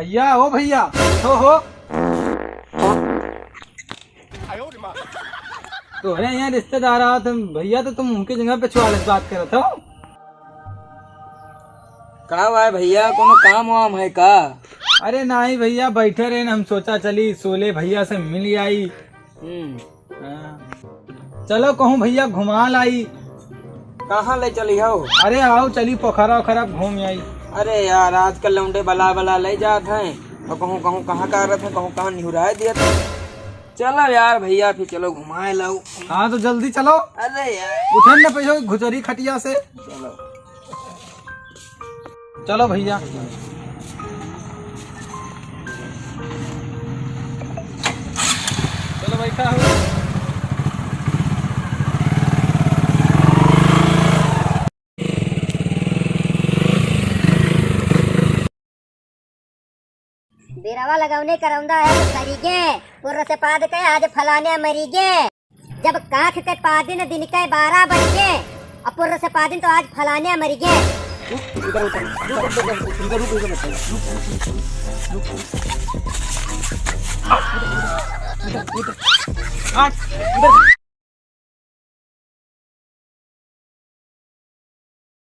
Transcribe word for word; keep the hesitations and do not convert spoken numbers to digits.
भइया, ओ भइया, उठो हो। तोहरे यहाँ रिश्तेदार आवत हैं भइया, तो तुम उनके जगह पे चौवालीस बात करत हो। का बाय भइया, कोनो काम वाम है का? अरे नाहीं भइया, बैठे रहे न, हम सोचा चली सोले भइया से मिल आई। हम्म। हाँ। चलो कहूँ भइया घुमा लाई। कहाँ ले चली हो? अरे आओ चली पोखरा ओखरा घूम आई। अरे यार, आजकल लौंडे बला बला ले जात हैं, और कहूँ कहूँ कहाँ का रहत हैं, कहूँ कहाँ निहुराए दियत हैं। चलो यार भइया, फिर चलो घुमाए लाओ। हाँ तो जल्दी चलो। अरे यार। उठन न पैसो घुचरी खटिया से। चलो। चलो भइया। चलो बैठा हो। बेरवा लगौने करौंदा है तो सरीगे, पुर्र से पाद के आज फलाने मरीगे। जब काख के पादिन दिन के बारह बजगे, अपुर्र से पादिन तो आज फलाने मरीगे।